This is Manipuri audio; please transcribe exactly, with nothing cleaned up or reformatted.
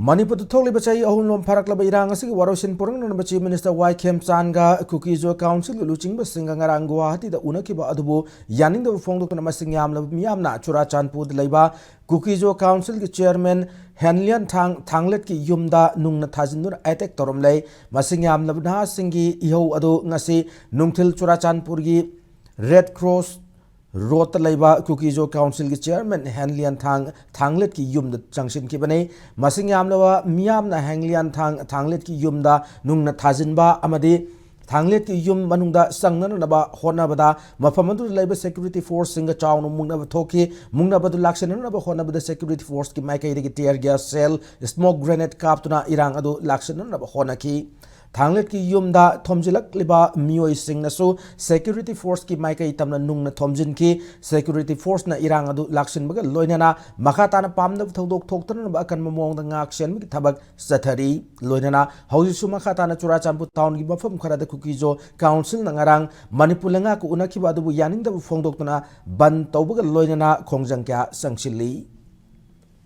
ꯃꯅꯤꯄꯨꯔꯗ ꯊꯣꯛꯂꯤꯕ ꯆꯍꯤ ꯑꯍꯨꯝ ꯂꯣꯝ ꯐꯥꯔꯛꯂꯕ ꯏꯔꯥꯡ ꯑꯁꯤꯒꯤ ꯋꯥꯔꯣꯏꯁꯤꯟ ꯄꯨꯔꯛꯅꯅꯕ Chief Minister ꯋꯥꯏ ꯈꯦꯝꯆꯥꯟꯒ ꯀꯨꯀꯤꯖꯣ ꯀꯥꯎꯟꯁꯤꯜꯒꯤ ꯂꯨꯆꯤꯡꯕꯁꯤꯡꯒ ꯉꯔꯥꯡ ꯒꯨꯋꯥꯍꯥꯇꯤꯗ ꯎꯅꯈꯤꯕ ꯑꯗꯨꯕꯨ ꯌꯥꯅꯤꯡꯗꯕ ꯐꯣꯡꯗꯣꯛꯇꯨꯅ ꯃꯁꯤꯡ ꯌꯥꯝꯂꯕ ꯃꯤꯌꯥꯝꯅ ꯆꯨꯔꯥꯆꯥꯟꯄꯨꯔꯗ ꯂꯩꯕ ꯀꯨꯀꯤꯖꯣ ꯀꯥꯎꯟꯁꯤꯜꯒꯤ chairman ꯍꯦꯟꯂꯤꯌꯟ ꯊꯥꯡ ꯊꯥꯡꯂꯦꯠꯀꯤ ꯌꯨꯝꯗ ꯅꯨꯡꯅ ꯊꯥꯖꯤꯟꯗꯨꯅ attack ꯇꯧꯔꯝꯂꯦ꯫ ꯃꯁꯤꯡ ꯌꯥꯝꯂꯕ ꯅꯍꯥꯁꯤꯡꯒꯤ ꯏꯍꯧ ꯑꯗꯨ ꯉꯁꯤ ꯅꯨꯡꯊꯤꯜ ꯆꯨꯔꯥꯆꯥꯟꯄꯨꯔꯒꯤ Red Cross Roadꯇ ꯂꯩꯕ ꯀꯨꯀꯤꯖꯣ ꯀꯥꯎꯟꯁꯤꯜꯒꯤ chairman ꯍꯦꯟꯂꯤꯌꯟ ꯊꯥꯡ ꯊꯥꯡꯂꯦꯠꯀꯤ ꯌꯨꯝꯗ ꯆꯪꯁꯤꯟꯈꯤꯕꯅꯤ꯫ ꯃꯁꯤꯡ ꯌꯥꯝꯂꯕ ꯃꯤꯌꯥꯝꯅ ꯍꯦꯟꯂꯤꯌꯟ ꯊꯥꯡ ꯊꯥꯡꯂꯦꯠꯀꯤ ꯌꯨꯝꯗ ꯅꯨꯡꯅ ꯊꯥꯖꯤꯟꯕ ꯑꯃꯗꯤ ꯊꯥꯡꯂꯦꯠꯀꯤ ꯌꯨꯝ ꯃꯅꯨꯡꯗ ꯆꯪꯅꯅꯕ ꯍꯣꯠꯅꯕꯗ ꯃꯐꯝ ꯑꯗꯨꯗ ꯂꯩꯕ security forceꯁꯤꯡꯒ ꯆꯥꯎꯅ ꯃꯨꯛꯅꯕ ꯊꯣꯛꯈꯤ꯫ ꯃꯨꯛꯅꯕꯗꯨ ꯂꯥꯛꯁꯤꯟꯅꯅꯕ ꯍꯣꯠꯅꯕꯗ security forceꯀꯤ ꯃꯥꯏꯀꯩꯗꯒꯤ tear gas shell, smoke grenade ꯀꯥꯞꯇꯨꯅ ꯏꯔꯥꯡ ꯑꯗꯨ ꯂꯥꯛꯁꯤꯟꯅꯅꯕ ꯍꯣꯠꯅꯈꯤ꯫ ꯊꯥꯡꯂꯦꯠꯀꯤ ꯌꯨꯝꯗ ꯊꯣꯝꯖꯤꯜꯂꯛꯂꯤꯕ ꯃꯤꯑꯣꯏꯁꯤꯡꯅꯁꯨ security forceꯀꯤ ꯃꯥꯏꯀꯩ ꯇꯝꯅ ꯅꯨꯡꯅ ꯊꯣꯝꯖꯤꯟꯈꯤ꯫ Security forceꯅ ꯏꯔꯥꯡ ꯑꯗꯨ ꯂꯥꯛꯁꯤꯟꯕꯒ ꯂꯣꯏꯅꯅ ꯃꯈꯥ ꯇꯥꯅ ꯄꯥꯝꯗꯕ ꯊꯧꯗꯣꯛ ꯊꯣꯛꯇꯅꯕ ꯑꯀꯟꯕ ꯃꯑꯣꯡꯗ ꯉꯥꯛ ꯁꯦꯟꯕꯒꯤ ꯊꯕꯛ ꯆꯠꯊꯔꯤ꯫ ꯂꯣꯏꯅꯅ ꯍꯧꯖꯤꯛꯁꯨ ꯃꯈꯥ ꯇꯥꯅ ꯆꯨꯔꯥꯆꯥꯟꯄꯨꯔ townꯒꯤ ꯃꯐꯝ ꯈꯔꯗ ꯀꯨꯀꯤꯖꯣ ꯀꯥꯎꯟꯁꯤꯜꯅ ꯉꯔꯥꯡ ꯃꯅꯤꯄꯨꯔ ꯂꯩꯉꯥꯛꯀ ꯎꯅꯈꯤꯕ ꯑꯗꯨꯕꯨ ꯌꯥꯅꯤꯡꯗꯕ ꯐꯣꯡꯗꯣꯛꯇꯨꯅ ꯕꯟ ꯇꯧꯕꯒ ꯂꯣꯏꯅꯅ ꯈꯣꯡꯖꯪ ꯀꯌꯥ ꯆꯪꯁꯤꯜꯂꯤ꯫